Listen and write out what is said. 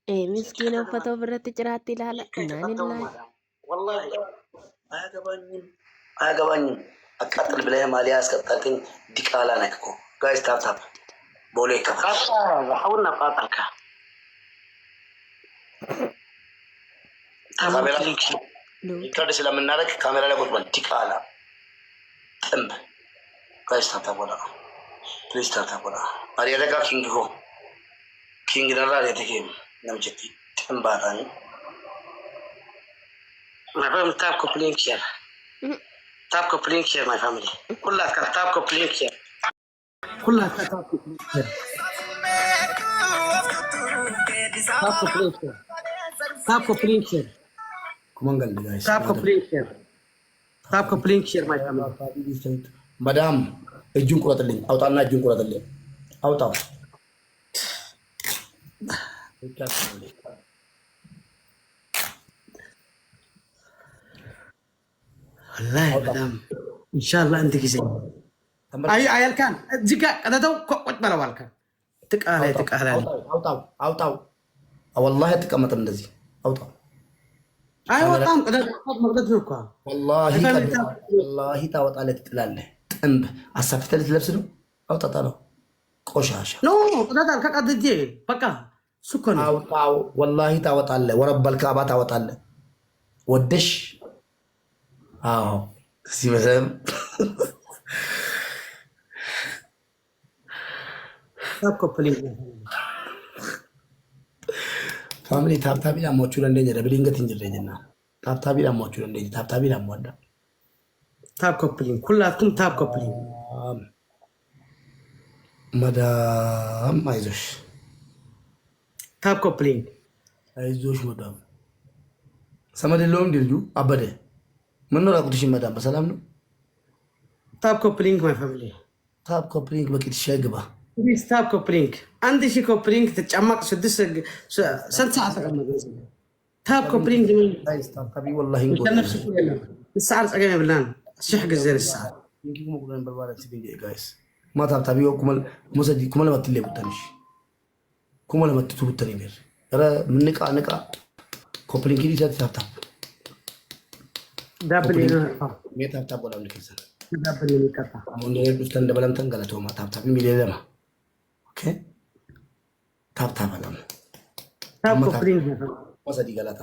Miskiina uffata ofirratti ciraatti ilaala. Innaan illaa. ወላሂ አያገባኝም፣ አያገባኝም። አቃጥል ብለህ ማሊያ ያስቀጣልከኝ ዲቃላ ነህ እኮ። Guys, tap tap ቦሌ ይከፋል። حاولنا ካሜራ record ስለምናደርግ ካሜራ ላይ ቁጭ በል ዲቃላ ጥንብ። Guys, tap tap godhaa, please, tap tap godhaa. Ari'ata king koo king narraa ari'ate kee namichatti ximbaataanii. My family, tap copy link share. Tap copy link share, my family. ኩላትካ tap copy link share. ኩላትካ tap copy link share. Tap copy link share. Tap copy link share. Kuman galle, guys. Tap copy link share. Tap copy link share, my family. መዳም እጁን ቁረጥልኝ፣ አውጣና እጁን ቁረጥልኝ፣ አውጣው። ወላሂ በጣም ኢንሻአላህ አንድ ጊዜ አይ አያልካን እዚህ ጋር ቀደደው ቁጭ በለው አልካን ትቃላ ትቃላ። አውጣው፣ አውጣው። ወላሂ አትቀመጥም እንደዚህ፣ አውጣው። አይወጣም። ቅደድ መቅደድ ነው እኮ። ወላሂ ወላሂ ታወጣለህ፣ ትጥላለህ። ጥንብ አሳፍተህ ልትለብስ ነው። አውጣ፣ ጣለው። ቆሻሻ። No, ቅደድ አልካ ቀድጄ በቃ እሱ እኮ ነው። አውጣው። ወላሂ ታወጣለህ። ወረበል ካባ ታወጣለህ። ወደሽ አዎ ሲበሰም Tap copy link. Family, tap tapiidhaan mo'achuu dandeenya. Doubleiin gati hin jirre jennaan. Tap tapiidhaan mo'achuu dandeenya. Tap tapiidhaan mo'adha. Tap copy link ኩላትኩም tap copy link. መዳም አይዞሽ። Tap copy link. አይዞሽ መዳም። ሰመድ የለውም እንዲ ልጁ አበደ። ምን ነው ራቁትሽን መዳም፣ በሰላም ነው? Tap copy link, my family. Tap copy link በቂጥሽ ግባ። Please tap copy link. 1000 copy link ትጨመቅ ስድስት ስንት ሰዓት ተቀመጠ? Tap copy link. Tap tapi ወላሂ ነፍሲ ንሰዓር ፀገም የብልናን 1000 ግዜ ንሰዓር። Guys, ማ tap tapi 2000 illee guttanish 2000tti guttanii beer ረ ንቃ ንቃ copy linkii dhiisatti tap tap. Double. Mee tap tap godhamni keessan. Double የሚቀጣ። Namoonni dhuftan dabalamtan galatooma. Tap tapii 2 miiliyoona. Okay, tap tap alama. Tap copy link. 3000 galaa tap.